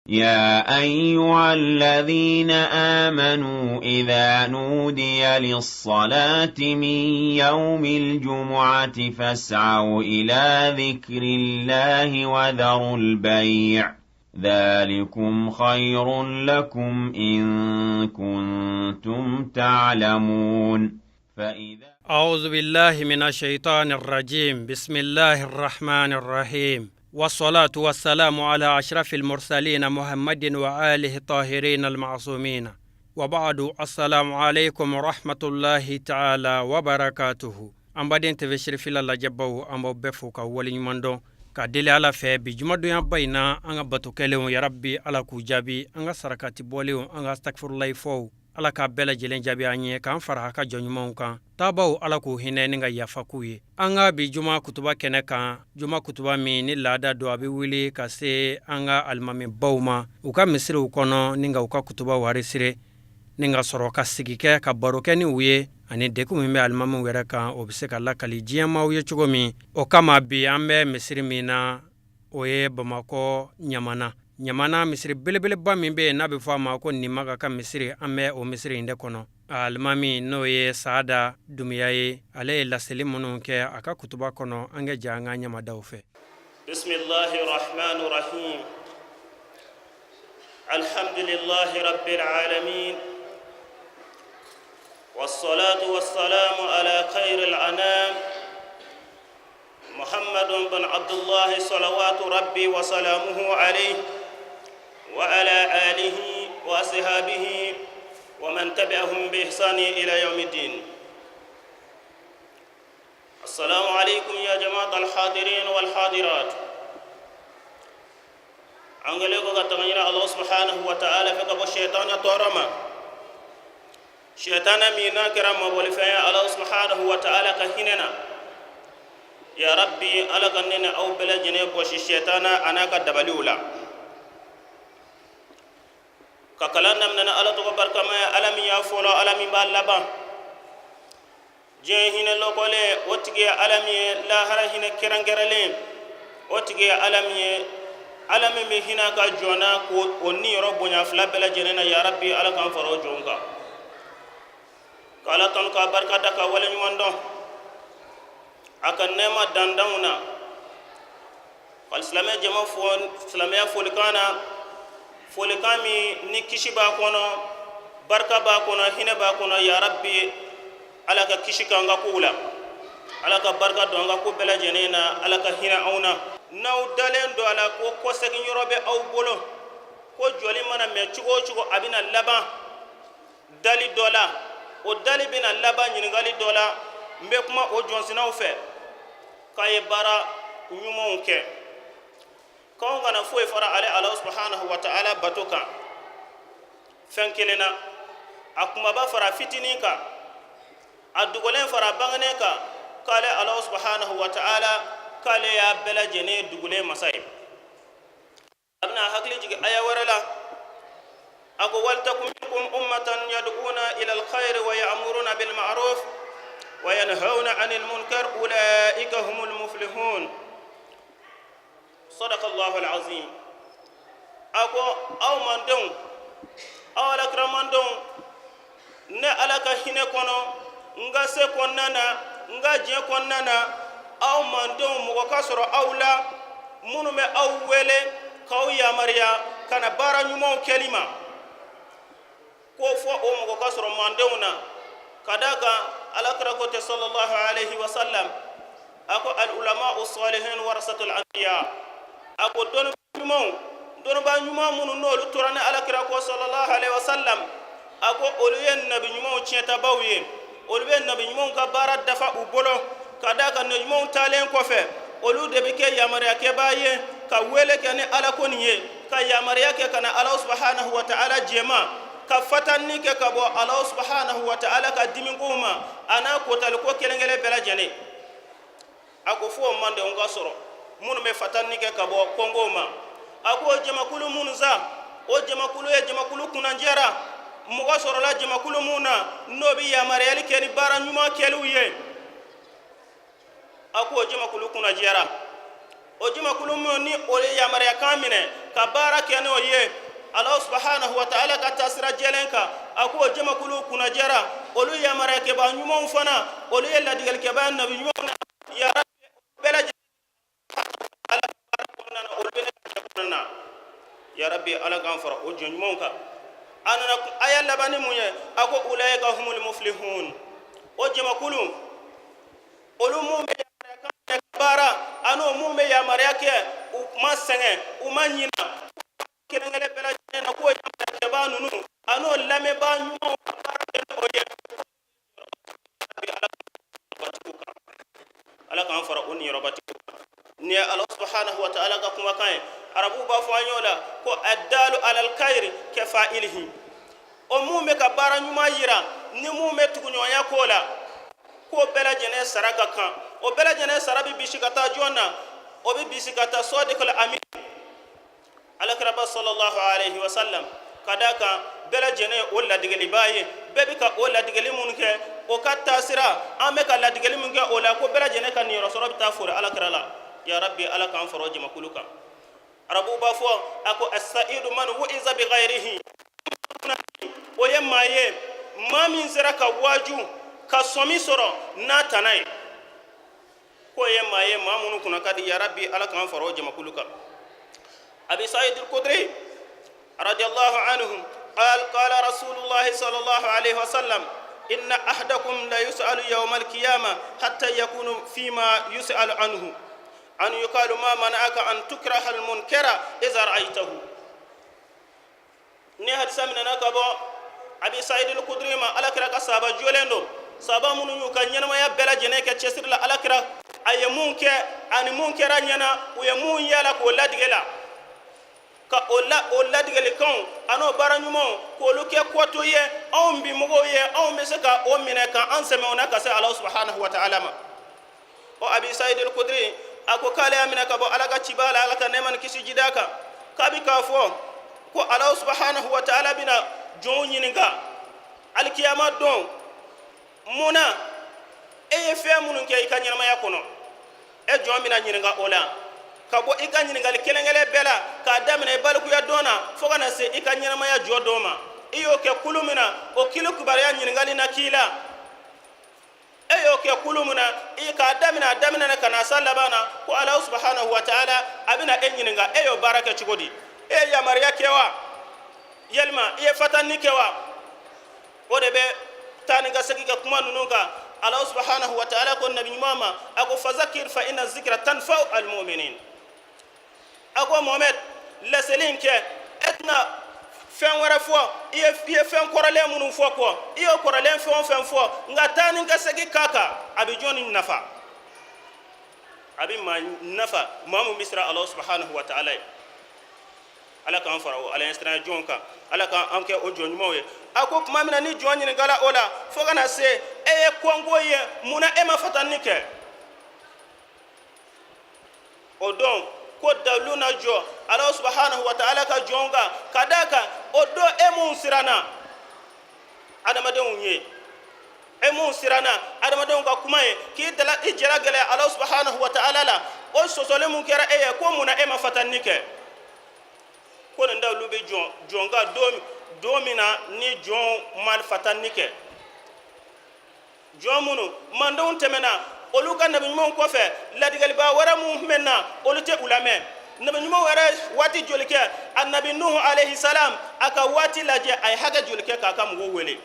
يا أيها الذين آمنوا إذا نودي للصلاة من يوم الجمعة فاسعوا إلى ذكر الله وذروا البيع ذلكم خير لكم إن كنتم تعلمون. فإذا أعوذ بالله من الشيطان الرجيم. بسم الله الرحمن الرحيم، والصلاة والسلام على أشرف المرسلين محمد وآله الطاهرين المعصومين، وبعد، السلام عليكم ورحمة الله تعالى وبركاته. An baden TV Sirifila lajɛbaw, an b'aw bɛɛ fo ka waleɲuman dɔn ka deli Ala fɛ bi jumadonyaba in na. An ka bato kɛlenw, yarabi Ala k'u jaabi. An ka sarakati bɔlenw, an ka astakfurulayi fɔw, Ala k'a bɛɛ lajɛlen jaabi an ye, k'an fara a ka jɔn ɲumanw kan. Taabaw, Ala k'u hinɛ ni ka yafa k'u ye. An ka bi juma kutuba kɛnɛ kan, juma kutuba min ni laada don, a bɛ wuli ka se an ka alimamibaw ma u ka misiriw kɔnɔ ni ka u ka kutuba warisire ni ka sɔrɔ ka sigi kɛ ka baro kɛ ni u ye, ani degun min bɛ alimamiw yɛrɛ kan, o bɛ se ka lakali diɲɛmaaw ye cogo min. O kama bi an bɛ misiri min na, o ye Bamakɔ Ɲamana, Ɲamana misiri belebeleba min bɛ yen n'a bɛ fɔ a ma ko Nimaga ka misiri. An bɛ o misiri in de kɔnɔ. Alimami, n'o ye Saada Dumuya ye, ale ye laseli minnu kɛ a ka kutuba kɔnɔ, an ka jɛ an ka ɲamadaw fɛ. بسم الله الرحمن الرحيم. الحمد لله رب العالمين، والصلاة والسلام على خير الأنام محمد بن عبد الله، صلوات ربي وسلامه عليه وعلى آله وأصحابه ومن تبعهم بإحسان إلى يوم الدين. السلام عليكم يا جماعة الحاضرين والحاضرات. An kɛlen ko ka tanga ɲini Allah subhanahu wa ta'ala fɛ ka bɔ sɛtana tɔɔrɔ ma, sɛtana min n'a kɛra mabɔlifɛn ye Allah subhanahu wa ta'ala ka hinɛ na. Ya rabbi, Ala ka ne ni aw bɛɛ lajɛlen bɔsi sɛtana a n'a ka dabaliw la. Ka kalan daminɛ ni Ala tɔgɔ barikama ye, Ala min y'a fɔlɔ, Ala min b'a laban. Diɲɛ hinɛ lɔkɔlen, o tigi ye Ala min ye. Lahara hinɛ kɛrɛnkɛrɛnlen, o tigi ye Ala min ye. Ala min bɛ hinɛ a ka jɔn na k'o o niyɔrɔ bonya fila bɛɛ lajɛlen na. Ya rabbi, Ala k'an fara o jɔnw kan. Ka Ala tanu, k'a barika da, ka waleɲuman dɔn a ka nɛɛma dandanw na. Ka silamɛ jama fo silamɛya folikan na, folikan min ni kisi b'a kɔnɔ, barika b'a kɔnɔ, hinɛ b'a kɔnɔ. Ya rabbi, Ala ka kisi k'an ka kow la, Ala ka barika don an ka ko bɛɛ lajɛlen na, Ala ka hinɛ anw na. N'aw dalen don a la ko kɔsegin yɔrɔ bɛ aw bolo, ko jɔli mana mɛn cogo o cogo, a bɛna laban dali dɔ la, o dali bɛna laban ɲininkali dɔ la, n bɛ kuma o jɔnsinaw fɛ k'a ye baara ɲumanw kɛ, k'anw kana foyi fara ale Ala subhanahu wa ta'ala bato kan fɛn kelen na, a kumaba fara fitinin kan, a dogolen fara bangenen kan, k'ale Ala subhanahu wa ta'ala, k'ale y'a bɛɛ lajɛlen dugulen masa ye. A bɛna hakili jigin aya wɛrɛ la, a ko: waltakun minkum ummatan yad'una ila alkhair wa ya'muruna bil ma'ruf wa yanhauna 'anil munkar ulaika humul muflihun. Sadaqa Allahu alazim. A ko aw mandenw, aw alakira mandenw, ne Ala ka hinɛ kɔnɔ, n ka se kɔnɔna na, n ka diɲɛ kɔnɔna na, aw mandenw, mɔgɔ ka sɔrɔ aw la minnu bɛ aw wele k'aw yamaruya ka na baara ɲumanw kɛli ma, ko fɔ o mɔgɔ ka sɔrɔ mandenw na. Ka d'a kan alakira ko tɛ, sallallahu alaihi wa sallam, a ko: al ulama salihin warasatul anbiya. A ko dɔnni ɲumanw, dɔnnibaa ɲuman minnu n'olu tora ni alakira kɔ, sallallahu alaihi wa sallam, a ko olu ye nabi ɲumanw tiɲɛtabaw ye, olu bɛ nabi ɲumanw ka baara dafa u bolo. Ka d'a kan nabi ɲumanw taalen kɔfɛ, olu de bɛ kɛ yamaruyakɛbaa ye ka wele kɛ ni Ala ko nin ye, ka yamaruya kɛ ka na Ala subhanahu wa ta'ala jɛma, ka fatanni kɛ ka bɔ Ala subhanahu wa ta'ala ka dimikow ma, a n'a kotaliko kelen kelen bɛɛ lajɛlen. A ko fo o mandenw ka sɔrɔ minnu bɛ fatanni kɛ ka bɔ kɔngow ma. A ko o jamakulu minnu sa, o jamakulu ye jamakulu kunnajɛra. Mɔgɔ sɔrɔla jamakulu mun na n'o bɛ yamaruyali kɛ ni baara ɲuman kɛliw ye, a ko o jamakulu kunnajɛra. O jamakulu min ni o ye yamaruya kan minɛ ka baara kɛ n'o ye Ala subahanahu wa taala ka taasira jɛlen kan, a ko o jamakulu kunnajɛra. Olu yamaruyakɛbaa ɲumanw fana, olu ye ladigelikɛbaa nabi ɲumanw na. Ya rabbi, bɛɛ lajɛlen ala ka baara kɔnɔna na, olu bɛ ne ka jɛ kɔnɔna na. Ya rabbi, Ala k'an fara o jɔn ɲumanw kan. A nana aya laban ni mun ye? A ko ulaika humul muflihun. O jamakulu, olu mun bɛ yamaruya kan minɛ ka baara, an'o mun bɛ yamaruya kɛ, u ma sɛgɛn, u ma ɲina kelen kelen bɛɛ lajɛlen na, k'o yamaruyakɛbaa ninnu an'o lamɛnbaa ɲumanw ka baara kɛ n'o ye. Ala k'an fara o niyɔrɔbatigiw kan. Nin ye Ala subahanahu wa taala ka kumakan ye. Arabuw b'a fɔ an y'o la ko addalu alal kayiri kɛ fa'ilihi. O mun bɛ ka baara ɲuman yira ni mun bɛ tuguɲɔgɔnya ko la, k'o bɛɛ lajɛlen sara ka kan. O bɛɛ lajɛlen sara bɛ bisi ka taa jɔn na? O bɛ bisi ka taa sɔdikal amin, Alakiraba sallallahu alaihi wasallam. Ka d'a kan bɛɛ lajɛlen o ladigeliba ye, bɛɛ bɛ ka o ladigeli minnu kɛ, o ka taasira, an bɛ ka ladigeli min kɛ o la, ko bɛɛ lajɛlen ka niyɔrɔ sɔrɔ bɛ taa fori Alakira la. Ya rabbi, Ala k'an fara o jamakulu kan. Arabuw b'a fɔ a ko asaidu man wu'iza bi ghayrihi. O ye maa ye, maa min sera ka waaju ka sɔmi sɔrɔ n'a tana ye, k'o ye maa ye, maa minnu kunna ka di. Ya rabbi, Ala k'an fara o jamakulu kan. Abi Sa'id al-Khudri radiyallahu anhu قال قال رسول الله صلى الله عليه وسلم إن أحدكم لا يسأل يوم القيامة حتى يكون فيما يسأل عنه أن يقال ما منعك أن تكره المنكر إذا رأيته. Ni hadisa minɛna ka bɔ Abi Sa'id al-Khudri ma, Alakira ka sahaba jolen don, sahaba minnu y'u ka ɲɛnamaya bɛɛ lajɛlen kɛ cɛsiri la Alakira a ye mun kɛ ani mun kɛra ɲɛna, u ye mun yala k'o ladige la, ka o la o ladigelikanw an'o baara ɲumanw k'olu kɛ kɔto ye anw bi mɔgɔw ye, anw bɛ se ka o minɛ ka an sɛmɛ o na ka se Ala subahanahu wa ta'ala ma. O Abi Sa'id al-Khudri a ko k'ale y'a minɛ ka bɔ Ala ka ciba la, Ala ka nɛɛma ni kisi jida kan, k'a bi k'a fɔ ko Ala subahanahu wa ta'ala bɛna jɔnw ɲininka alikiyama don: mun na e ye fɛn minnu kɛ i ka ɲɛnamaya kɔnɔ? E jɔn bɛna ɲininka o la, ka bɔ i ka ɲininkali kelen kelen bɛɛ la, k'a daminɛ i balikuya don na fo ka na se i ka ɲɛnamaya jɔ don ma. I y'o kɛ kulu min na, o kulu kibaruya ɲininkali na k'i la. E y'o kɛ kulu min na, i k'a daminɛ a daminɛ na ka na s'a laban na, ko Ala subahanahu wa taala a bɛna e ɲininka e y'o baara kɛ cogo di. E ye yamaruya kɛ wa, yalima i ye fatanni kɛ wa? O de bɛ taa ni ka segin ka kuma ninnu kan. Ala subahanahu wa taala ko nabi ɲuman ma, a ko fazakir fa inna zikra tanfa'u almu'minin. A ko Mohamɛd, laseli in kɛ, e tɛna fɛn wɛrɛ fɔ i ye fɛn kɔrɔlen minnu fɔ kɔ, i ye kɔrɔlen fɛn o fɛn fɔ, nka taa ni ka segin k'a kan, a bɛ jɔnni nafa? A bɛ maa nafa, maa min bɛ siran Ala subahanahu wa taala ye. Ala k'an fara o Ala ɲɛsiranɲɛ jɔnw kan, Ala k'an kɛ o jɔn ɲumanw ye. A ko tuma min na ni jɔn ɲininkala o la, fo ka na se e ye kɔnko ye, mun na e ma fatanni kɛ? O don ko dalu na jɔ Ala subahanahu wa taala ka jɔn kan, ka d'a kan o don e mun siranna adamadenw ye, e mun siranna adamadenw ka kuma ye, k'i dala i jala gɛlɛya Ala subahanahu wa taala la, o sɔsɔli mun kɛra e ye, ko mun na e ma fatanni kɛ? Ko nin dalu bɛ jɔ jɔn kan don min na ni jɔn ma fatanni kɛ. Jɔn minnu mandenw tɛmɛna olu ka nabi ɲumanw kɔfɛ, ladigɛlibaa wɛrɛ minnu tun bɛ na, olu tɛ u lamɛn. Nabi ɲumanw yɛrɛ waati joli kɛ? A nabi Nuhu alayhi salam, a ka waati lajɛ, a ye hakɛ joli kɛ k'a ka mɔgɔw wele?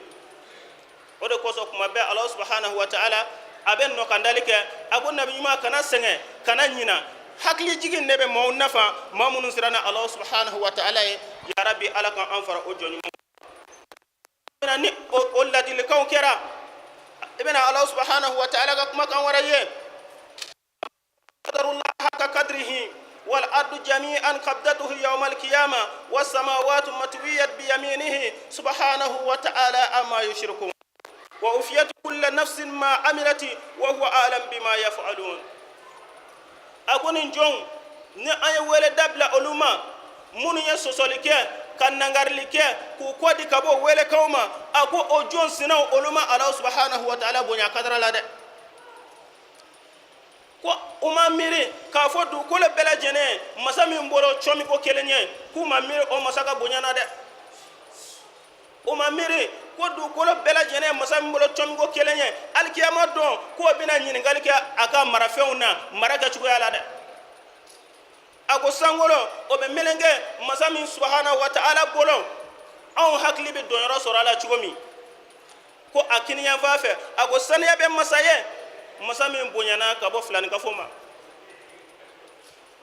O de kosɔn kuma bɛɛ Ala subahanahu wa taala a bɛ nɔkandali kɛ, a ko nabi ɲuman kana sɛgɛn, kana ɲina. Hakili jigin de bɛ maaw nafa, maa minnu siranna Ala subahanahu wa taala ye. Ya rabbi, Ala ka an fara o jɔn ɲuman ni o ladilikanw kɛra. I bɛna Ala subahanahu wa taala ka kumakan wɛrɛ ye: qadarullah haqqa qadrihi wal ardu jami'an qabdatuhu yawma al-qiyamah was samawati matwiyat bi yaminihi subhanahu wa ta'ala amma yushrikun wa ufiyat kullu nafsin ma amilat wa huwa a'lam bima yaf'alun. A ko nin jɔnw ni an ye wele dabila olu ma, minnu ye sɔsɔli kɛ ka nangarili kɛ k'u kɔ di ka bɔ welekanw ma, a ko o jɔn sinaw, olu ma Ala subahanahu wa taala bonya kadara la dɛ. Ko u ma miiri k'a fɔ dugukolo bɛɛ lajɛlen masa min bolo cɔmi ko kelen ye, k'u ma miiri o masa ka bonya na dɛ. U ma miiri ko dugukolo bɛɛ lajɛlen masa min bolo cɔmi ko kelen ye, alikiyama don k'o bɛna ɲininkali kɛ a ka marafɛnw na mara kɛcogoya la dɛ. A ko sankolo o bɛ melenge masa min subahana wa taala bolo, anw hakili bɛ donyɔrɔ sɔrɔ a la cogo min, ko a kiniyanfan fɛ, a ko saniya bɛ masa ye, masa min bonyana ka bɔ filanikafo ma.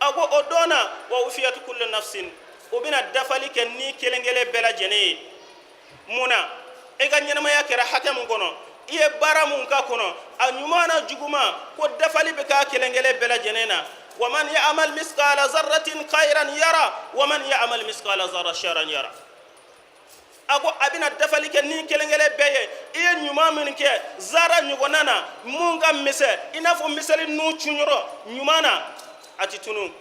A ko o don na, wa wufiyat kullu nafsin, o bɛna dafali kɛ ni kelen kelen bɛɛ lajɛlen ye. Mun na? E ka ɲɛnamaya kɛra hakɛ mun kɔnɔ, i ye baara mun k'a kɔnɔ, a ɲuman na juguman, ko dafali bɛ k'a kelen kelen bɛɛ lajɛlen na. Wa man ya'mal miskala zarratin khairan yara wa man ya'mal miskala zarra sharran yara. A ko a bɛna dafali kɛ ni kelen kelen bɛɛ ye. I ye ɲuman min kɛ zara ɲɔgɔnna na, mun ka misɛn i n'a fɔ miseli nun cunyɔrɔ ɲuman na, a ti tunu.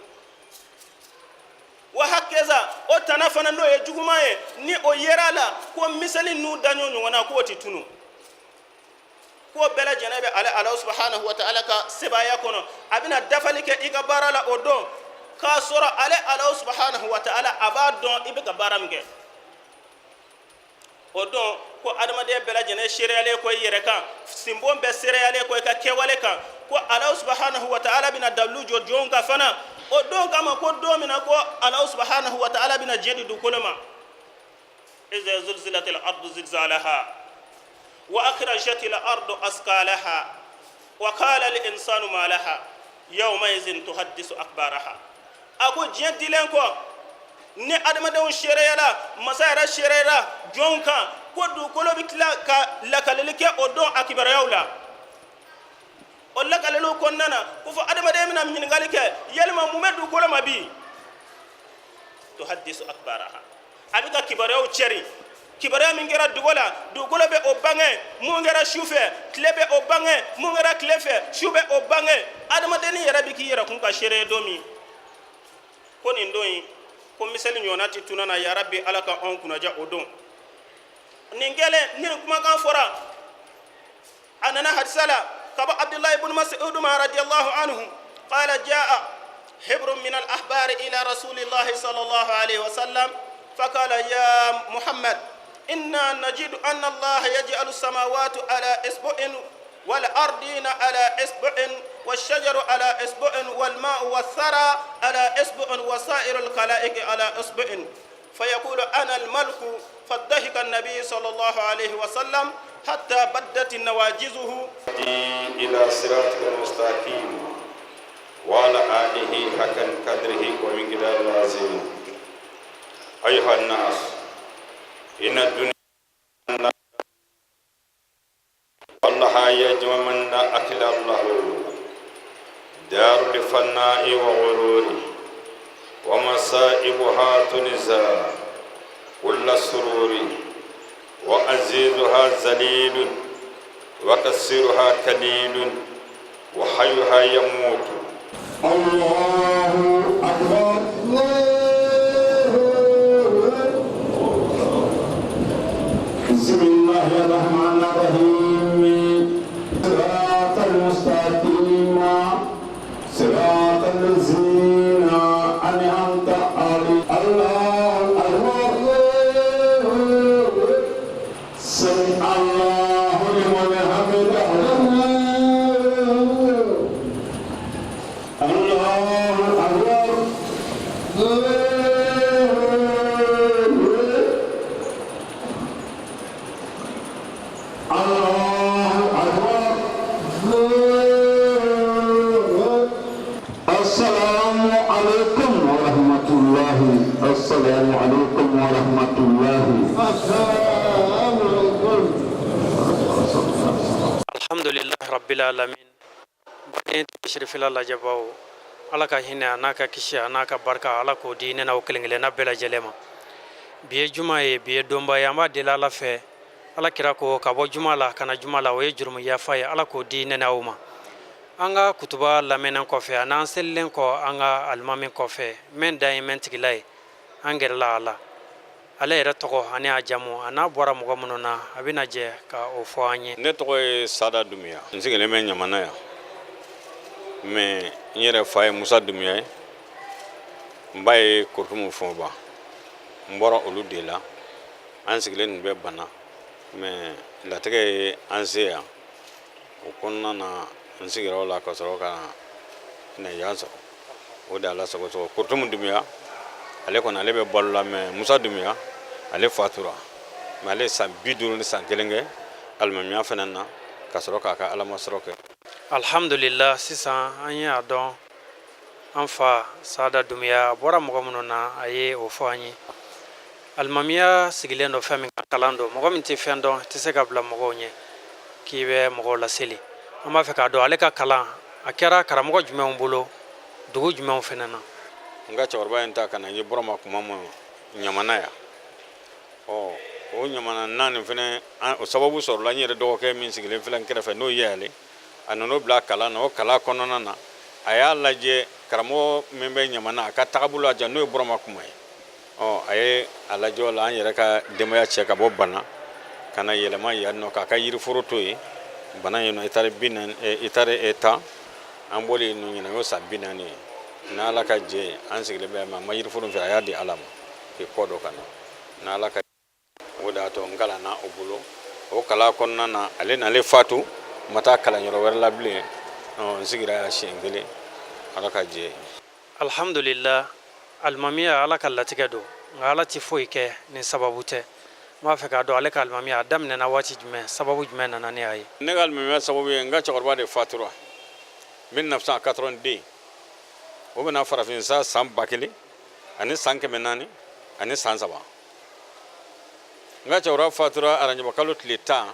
Wa hakɛza o tana fana, n'o ye juguman ye, ni o yera a la ko miseli nun daɲɔ ɲɔgɔnna, k'o ti tunu. K'o bɛɛ lajɛlen bɛ ale Ala subahanahu wa taala ka sebaaya kɔnɔ. A bɛna dafali kɛ i ka baara la o don, k'a sɔrɔ ale Ala subahanahu wa taala a b'a dɔn i bɛ ka baara min kɛ o don. Ko adamadenya bɛɛ lajɛlen seereyalen kɔ i yɛrɛ kan, sinbon bɛɛ seereyalen kɔ i ka kɛwale kan, ko Ala subahanahu wa taala bɛna dalilu jɔ jɔnw kan fana o don kama, ko don min na ko Ala subahanahu wa taala bɛna diɲɛ di dugukolo ma. Iza zulzilatil ardu zilzalaha wa akhrajatil ardu asqalaha wa qala al insanu ma laha yawma izin tuhaddisu akhbaraha. A ko diɲɛ dilen kɔ, ni adamadenw seereyala, masa yɛrɛ seereyara jɔnw kan, ko dugukolo bɛ tila ka lakaleli kɛ o don a kibaruyaw la. O lakaleliw kɔnɔna na, ko fɔ adamaden bɛna ɲininkali kɛ: yalima mun bɛ dugukolo ma bi? Tuhaddisu akhbaraha, a bɛ ka kibaruyaw cɛri. Kibaruya min kɛra dugu la, dugukolo bɛ o bange. Mun kɛra su fɛ, tile bɛ o bange. Mun kɛra tile fɛ, su bɛ o bange. Adamadennin yɛrɛ bɛ k'i yɛrɛ kun ka seere don min, ko nin don in, ko miseli ɲɔgɔnna tɛ tuna na. Yarabi, Ala ka anw kunnaja o don. Nin kɛlen, ni nin kumakan fɔra, a nana hadisa la ka bɔ Abdullahi ibn Mas'ud ma radiyallahu anhu, qala jaa hibrun min al-ahbari ila rasulillahi sallallahu alayhi wa sallam فقال: يا محمد، إنا نجد أن الله يجعل السماوات على إصبع والأرضين على إصبع والشجر على إصبع والماء والثرى على إصبع وسائر الخلائق على إصبع، فيقول: أنا الملك. فضحك النبي صلى الله عليه وسلم حتى بدت نواجزه. إلى صراطك المستقيم وعلى آله حق قدره ومقدار العظيم. أيها الناس، إن الدنيا الله يجمع من لا أكل له، دار الفناء وغرور، ومصائبها تنزى كل سرور، وعزيزها ذليل، وكثيرها قليل، وحيها يموت. الله أكبر، الله. بسم الله الرحمن الرحيم. صراط المستقيم، صراط الذين أنعمت عليهم. الله أكبر. سمع الله لمن حمده. الله أكبر. الله أكبر. السلام عليكم ورحمة الله. السلام عليكم ورحمة الله. السلام عليكم. Alhamdulillahi rabbil alamin. Baden sirifila lajɛbaw, Ala ka hinɛ a n'a ka kisi a n'a ka barika, Ala k'o di ne n'aw kelen kelenna bɛɛ lajɛlen ma. Bi ye juma ye, bi ye donba ye. An b'a deli Ala fɛ. Ala kira ko ka bɔ juma la ka na juma la, o ye jurumu yafa ye. Ala k'o di ne n'aw ma. An ka kutuba lamɛnnen kɔfɛ, a n'an selilen kɔ an ka alimami kɔfɛ, mɛn dan ye mɛn tigila ye, an gɛrɛla a la. Ale yɛrɛ tɔgɔ ani a jamu, a n'a bɔra mɔgɔ minnu na, a bɛna jɛ ka o fɔ an ye. Ne tɔgɔ ye Sada Dumiya. N sigilen bɛ Ɲamana yan. Mais n yɛrɛ fa ye Musa Dumuya ye, n ba ye Kurutumu Fɔnba. N bɔra olu de la. An sigilen tun bɛ Bana, mais latigɛ ye an se yan. O kɔnɔna na, n sigira o la ka sɔrɔ ka na yan sɔrɔ. O de ala sago sago. Kurutumu Dumuya, ale kɔni, ale bɛ balo la, mais Musa Dumuya, ale fatura. Mais ale ye san 51 kɛ alimamiya fana na ka sɔrɔ k'a ka alamasɔrɔ kɛ. Alhamdulillah, sisan an ye a dɔn an fa Sada Dumuya a bɔra mɔgɔ minnu na, a ye o fɔ an ye. Alimamiya sigilen don fɛn min kan, kalan don. Mɔgɔ min tɛ fɛn dɔn tɛ se ka bila mɔgɔw ɲɛ k'i bɛ mɔgɔw laseli. An b'a fɛ k'a dɔn ale ka kalan a kɛra karamɔgɔ jumɛnw bolo, dugu jumɛnw fana na? N ka cɛkɔrɔba in ta ka na n ye Burama kuma ma Ɲamana yan. Ɔ, o Ɲamana naani fana, o sababu sɔrɔla n yɛrɛ dɔgɔkɛ min sigilen filɛ n kɛrɛfɛ, n'o ye ale, a nan'o bila kalan na. O kalan kɔnɔna na, a y'a lajɛ karamɔgɔ min bɛ Ɲamana, a ka tagabolo a n'o ye Burama kuma ye. Ɔ, a ye a lajɛ o la, an yɛrɛ ka denbaya cɛ ka bɔ Bana ka na yɛlɛma yan nɔ, k'a ka yiriforo to yen Bana yen nɔ, hectare 40, hectare 10. An bɔlen yen nɔ, ɲinan y'o san 40 ye. N'Ala ka jɛ ye, an sigilen bɛ yan, mais a ma yiriforo fɛ, a y'a di Ala ma k'i kɔ dɔ ka na. N'Ala ka, o de y'a to n kalanna o bolo. O kalan kɔnɔna na, ale n'ale fatu, n ma taa kalanyɔrɔ wɛrɛ la bilen. N sigira yan siɲɛ kelen, Ala ka jɛ ye. Alhamdulillah, alimamiya Ala ka latigɛ don, nka Ala tɛ foyi kɛ ni sababu tɛ. N b'a fɛ k'a dɔn ale ka alimamiya a daminɛna waati jumɛn, sababu jumɛn nana ni a ye? Ne ka alimamiya sababu ye, n ka cɛkɔrɔba de fatura 1982. O bɛna farafin sa san 1403. N ka cɛkɔrɔba fatura aranjaba kalo tile 10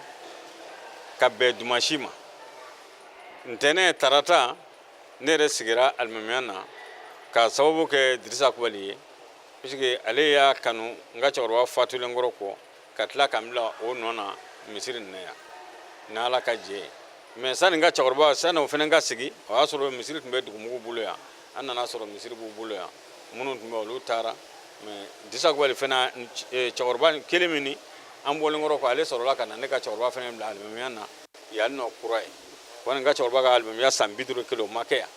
ka bɛn dimansi ma. Ntɛnɛn, tarata, ne yɛrɛ sigira alimamiya na k'a sababu kɛ Dirisa Kubali ye, puisque ale y'a kanu n ka cɛkɔrɔba fatulen kɔrɔ kɔ ka tila ka n bila o nɔ na misiri nin na yan, n'Ala ka jɛ ye. Mais sani n ka cɛkɔrɔba, sani o fana ka sigi, o y'a sɔrɔ misiri tun bɛ dugumugu bolo yan. An nana sɔrɔ misiri b'u bolo yan. Minnu tun bɛ, olu taara. Mais Dirisa Kubali fana, cɛkɔrɔba kelen min ni an bɔlen kɔrɔ kɔ, ale sɔrɔla ka na ne ka cɛkɔrɔba fana bila alimamiya na yan nɔ kura ye. Wani n ka cɛkɔrɔba ka alimamiya san 51, o ma kɛ yan.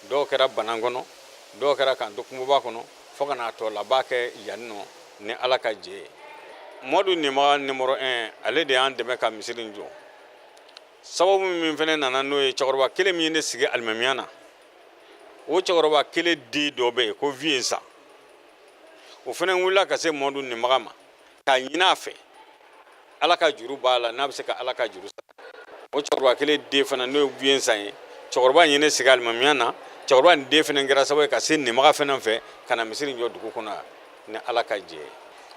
Dɔw kɛra Banan kɔnɔ, dɔw kɛra k'an to kungoba kɔnɔ, fo ka n'a tɔ laban kɛ yan nɔ, ni Ala ka jɛ ye. Mɔdu Nimaga numéro 1, ale de y'an dɛmɛ ka misiri in jɔ. Sababu min fana nana n'o ye, cɛkɔrɔba kelen min ye ne sigi alimamiya na, o cɛkɔrɔba kelen den dɔ bɛ yen ko Viyensa. O fana wulila ka se Mɔdu Nimaga ma k'a ɲini a fɛ, Ala ka juru b'a la, n'a bɛ se ka Ala ka juru sara. O cɛkɔrɔba kelen den fana, n'o ye Viyensa ye, cɛkɔrɔba in ye ne sigi alimamiya na. Cɛkɔrɔba nin den fana kɛra sababu ye ka se Nimaga fana fɛ ka na misiri jɔ dugu kɔnɔ yan, ni Ala ka jɛ ye.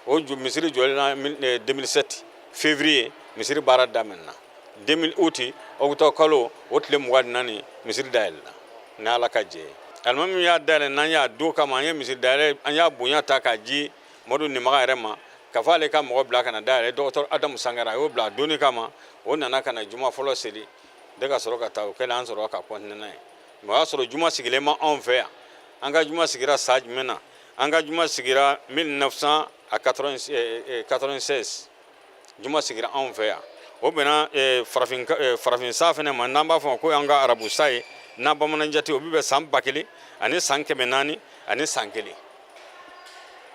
O misiri jɔlen na 2007 février, misiri baara daminɛna 2000 août, octobre kalo o tile 24, misiri dayɛlɛna, ni Ala ka jɛ ye. Alimami min y'a dayɛlɛ n'an y'a don kama, an ye misiri dayɛlɛ, an y'a bonya ta k'a ji Madu Nimaga yɛrɛ ma, k'a fɔ ale ka mɔgɔ bila ka na dayɛlɛ. Dɔgɔtɔrɔ Adamu Sangare, a y'o bila a donni kama. O nana ka na juma fɔlɔ seli de ka sɔrɔ ka taa. O kɛlen, an sɔrɔ ka continuer n'a ye. Mais o y'a sɔrɔ juma sigilen ma anw fɛ yan. An ka juma sigira san jumɛn na? An ka juma sigira 1996. Juma sigira anw fɛ yan, o bɛnna farafin sa fana ma, n'an b'a fɔ ko an ka arabu sa ye, n'an bamanan jate, o bɛ bɛn san 1401.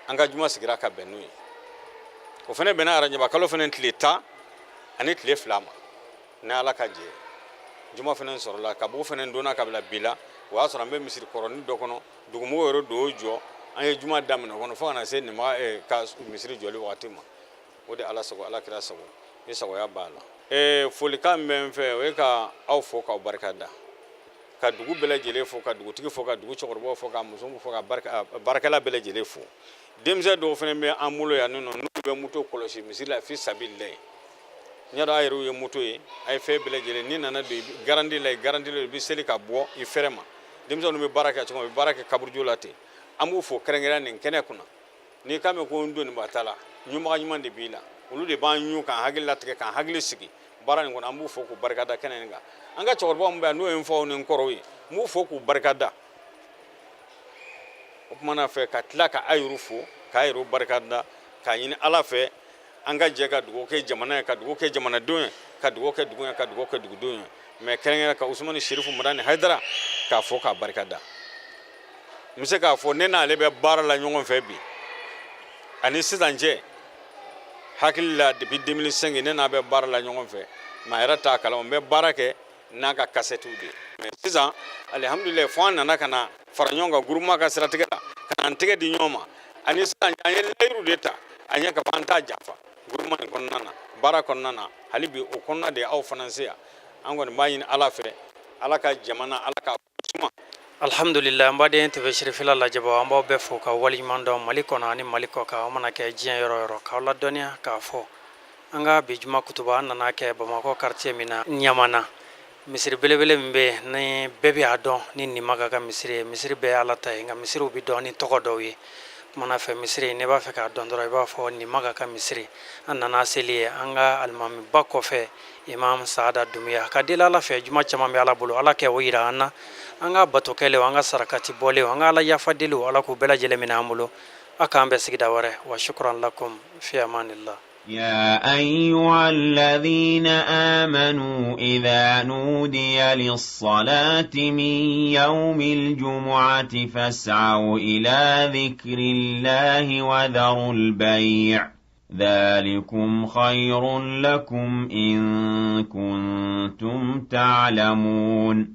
An ka juma sigira ka bɛn n'o ye. O fana bɛnna arajaba kalo fana tile 12 ma, ni Ala ka jɛ. Juma fana sɔrɔla ka bɔ fana donna ka bila bi la. O y'a sɔrɔ an bɛ misiri kɔrɔnin dɔ kɔnɔ, dugumɔgɔw yɛrɛ don o jɔ. An ye juma daminɛ o kɔnɔ fo ka na se nin ka misiri jɔli wagati ma. O de Ala sago, Ala kira sago, ni sagoya b'a la. Folikan min bɛ n fɛ, o ye ka aw fo k'aw barika da, ka dugu bɛɛ lajɛlen fo, ka dugutigi fo, ka dugu cɛkɔrɔbaw fo, ka musow fo, ka baarakɛla bɛɛ lajɛlen fo. Denmisɛn dɔw fana bɛ an bolo yan nɔ, n'olu bɛ moto kɔlɔsi misiri la fi sabililayi. N y'a dɔn a yɛrɛw ye moto ye, a ye fɛn bɛɛ lajɛlen. N'i nana don garandi la, garandi la, i bɛ seli ka bɔ i fɛrɛ ma. Denmisɛnninw bɛ baara kɛ cogo min, u bɛ baara kɛ kaburujo la ten. An b'u fo kɛrɛnkɛrɛn nin kɛnɛ kunna. N'i k'a mɛn ko n donni ba ta la, ɲumaga ɲuman de b'i la. Olu de b'an ɲu k'an hakili latigɛ, k'an hakili sigi baara nin kɔnɔ. An b'u fo k'u barikada kɛnɛ nin kan. An ka cɛkɔrɔbaw min bɛ yan, n'o ye n faw ni n kɔrɔw ye, n b'u fo k'u barikada. O tuma na fɛ ka tila ka a yɛrɛ fo k'a yɛrɛ barikada, k'a ɲini Ala fɛ an ka jɛ ka dugawu kɛ jamana ye, ka dugawu kɛ jamanadenw ye, ka dugawu kɛ dugu ye, ka dugawu kɛ dugudenw ye. Mais kɛrɛnkɛrɛn ka Usumani Sherifu Madani Hayidara k'a fo k'a barika da. N bɛ se k'a fɔ ne n'ale bɛ baara la ɲɔgɔn fɛ bi ani sisan cɛ, hakili la depuis 2005 ne n'a bɛ baara la ɲɔgɔn fɛ, mais a yɛrɛ t'a kalama, n bɛ baara kɛ n'a ka kasɛtiw de ye. Mais sisan, alihamudulilayi, fo an nana ka na fara ɲɔgɔn kan groupement ka siratigɛ la, ka na an tɛgɛ di ɲɔgɔn ma. Ani sisan, an ye layiru de ta an ye ka fɔ an t'a janfa groupement nin kɔnɔna na, baara kɔnɔna na. Hali bi o kɔnɔna de aw fana se yan. An kɔni b'a ɲini Ala fɛ, Ala ka jamana, Ala ka suma. Alhamdulillah. An baden TV Sirifila lajɛbaw, an b'aw bɛɛ fo ka waleɲuman dɔn Mali kɔnɔ ani Mali kɔ kan, aw mana kɛ diɲɛ yɔrɔ yɔrɔ, k'aw ladɔnniya k'a fɔ an ka bi juma kutuba, an nana kɛ Bamakɔ quartier min na, Ɲamana, misiri belebele min bɛ yen ni bɛɛ bɛ a dɔn ni Nimaga ka misiri ye. Misiri bɛɛ ye Ala ta ye, nka misiriw bɛ dɔn ni tɔgɔ dɔw ye. Kumana fɛ, misiri, n'i b'a fɛ k'a dɔn dɔrɔn, i b'a fɔ Nimaga ka misiri. An nana seli ye an ka alimamiba kɔfɛ, Imam Saada Dunbiya. Ka deli Ala fɛ, juma caman bɛ Ala bolo, Ala kɛ o yira an na. An ka bato kɛlenw, an ka sarakati bɔlenw, an ka Ala yafa deliw, Ala k'u bɛɛ lajɛlen minɛ an bolo. A k'an bɛn sigida wɛrɛ. Wa shukran lakum, fi amanillah. يا أيها الذين آمنوا إذا نودي للصلاة من يوم الجمعة فاسعوا إلى ذكر الله وذروا البيع ذلكم خير لكم إن كنتم تعلمون.